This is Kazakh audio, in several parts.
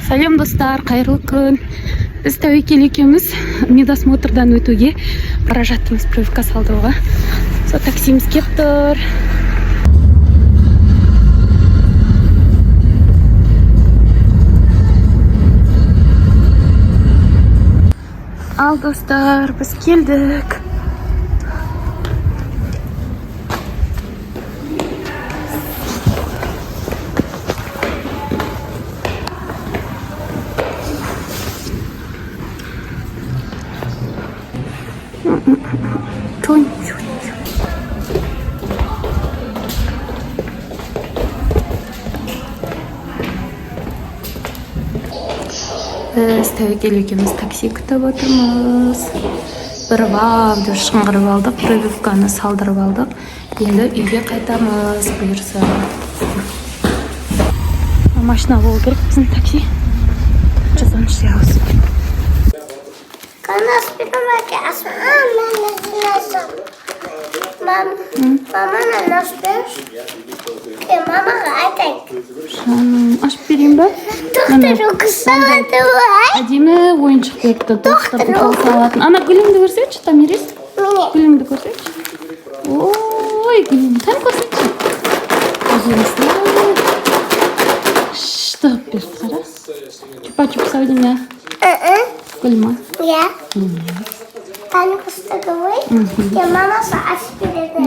Сәлем, достар, қайырлы күн! Біз Тәуекел екеуміз медосмотрдан өтуге бара жатырмыз, прививка салдыруға. Сол таксиміз келіп тұр. Ал, достар, біз келдік. Чонь, чонь, чонь. Біз Тәуекел екеуміз такси күтіп отырмыз. Бір вау деп шыңғырып алдық, прививканы салдырып алдық. Енді үйге қайтамыз, бұйырса. Машина болу керек біздің такси. 113. Kana aspirmak Мама, мама наспеш. Е, мамаға айтайық. Жаным, ашып берейін ба? Доктор укусады ғой. Әдемі ойыншық беріпті, доктор укол салатын. Ана гүліңді көрсетші, Томирис. Міне. Гүліңді көрсетші. Ой, гүлің, кәне, көрсетші. Әдемісі. Күшті қылып берді, қара. Чупа чупс ау деймін, гүл ма? Иә. Кәне көрсетеді ғой. Е, мамасы ашып береді.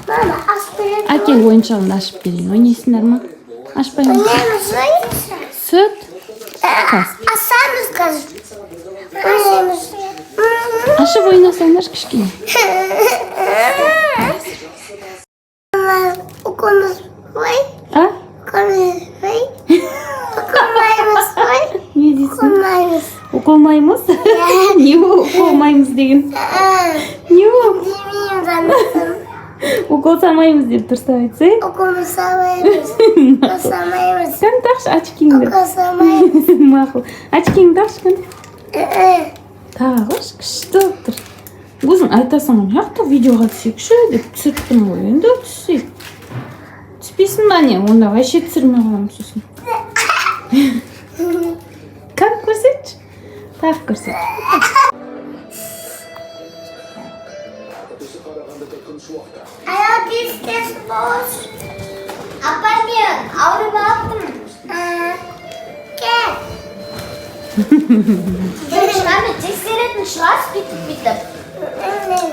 Мама ашып береді. Әкел, ойыншығыңды ашып берейін. Ойнайсыңдар ма? Ашпаймыз. Ойнаймыз ғой. Сүт. Асамыз қазір. Ойнаймыз. Ашып ойнасаңдаршы кішкене. Мама, уколымыз ғой. А? Уколымыз ғой. Уколмаймыз ғой. Не дейсің? Уколмаймыз. Уколмаймыз? Не ол уколмаймыз деген? Не ол? Демейміз анасын. Укол салмаймыз деп дұрыстап айтсай. Укол салмаймыз. Укол салмаймыз. Кәне, тақшы очкиіңді. Укол салмаймыз. Мақұл. Очкиіңді тақшы, кәне. Таға қойшы, күшті болып тұр. Өзің айтасың ғой, мына жақта видеоға түсейікші деп түсіріп тұрмын ғой. Енді түссей. Түспейсің ба, не? Онда вообще түсірмей қоямын сосын. Кәне, көрсетші. Тағы көрсет. Аяқ тез тез бос. Апа, мен ауырып алыптым. Кел. Шығармын, тексеретін шығарсыз бүйтіп бүйтіп.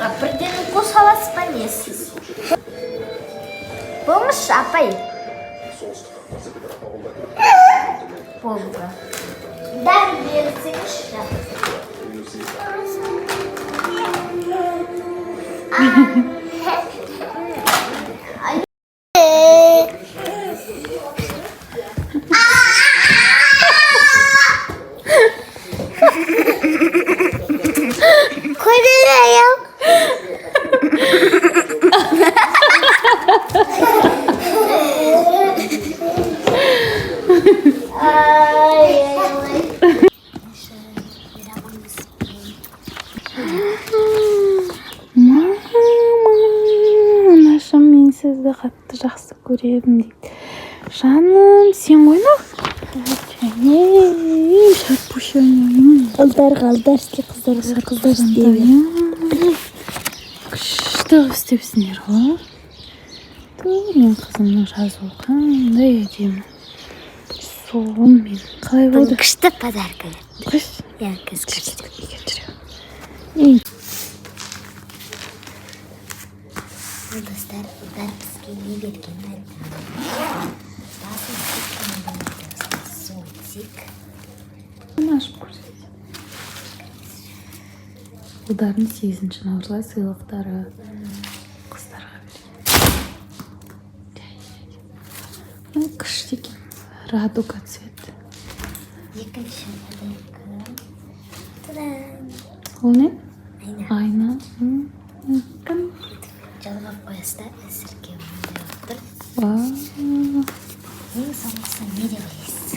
А бірден укол саласыз ба, не сіз? Болыңызшы, апай. Болды. Дәрі берсеңізші. Көрінбеймін. Ай, ай, ай. Мама, анашым, мен сізді қатты жақсы көремін дейді. Жаным, сен ғой мынау. Шарпушаным. Ұлдарға ұлдар істе, қыздарға қыздар істе. Күшті қылып істепсіңдер ғой. Ту, мен қызымның жазуы қандай әдемі. Сонымен қалай болды? Күшті подарка. Қойшы. Иә, қазір көрсетемін. Үйге жүре. Ей, Ал, достар, ұлдар бізге не бергенін айтамын. Басын зонтик. Ашып көрсет. Ұлдардың 8 наурызға сыйлықтары, қыздарға берген. Күшті екен. Радуга цвет. Екінші подарка. Та-дам! Ол не? Айна. Айна. Кім? Жалғап қоясыз да, әзірге мындай болып тұр. Вау. Ең соңғысы не деп ойлайсыз?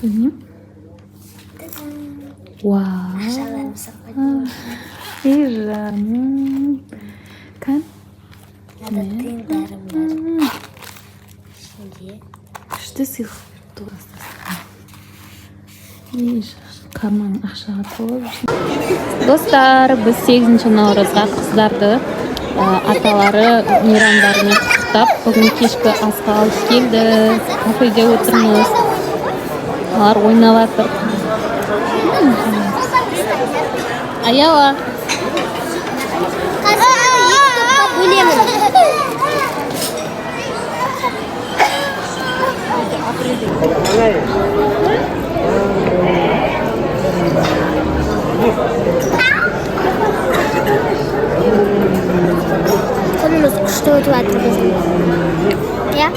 Білмеймін. Та-дам! Вау. Ақшаларымды салып қойдым. Ей, жаным. Кән. Мынада тиындарым бар. Ішінде. Күшті сыйлық беріпті ғой. И карман ақшаға толып. Достар, біз 8 наурызға қыздарды аталары мейрамдарымен құттықтап, бүгін кешкі асқа алып келді. Кафеде отырмыз. Олар ойнап жатыр. Аяла. Қазір екі топқа бөлемін. Күніміз күшті өтіп жатыр біздің. Иә?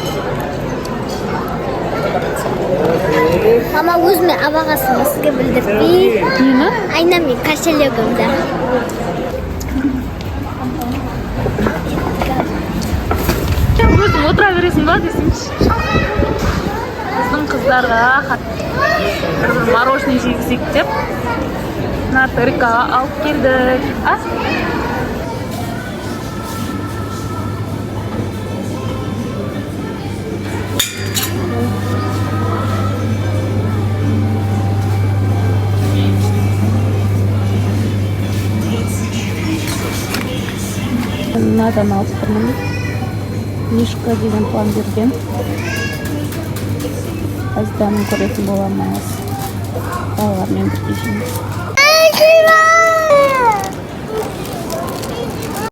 Мама, өзіме абағасын сізге білдіртпей. Нені? Айна мен кошелегімді. Сен өзің отыра бересің ба десеңші. Біздің қыздарға бір мороженое жегізейік деп мына ТРК-ға алып келдік. А? Мынадан алып тұрмын. Мишка деген пломбирден. Қазір дәмін көретін боламыз. Балалармен бірге жейміз.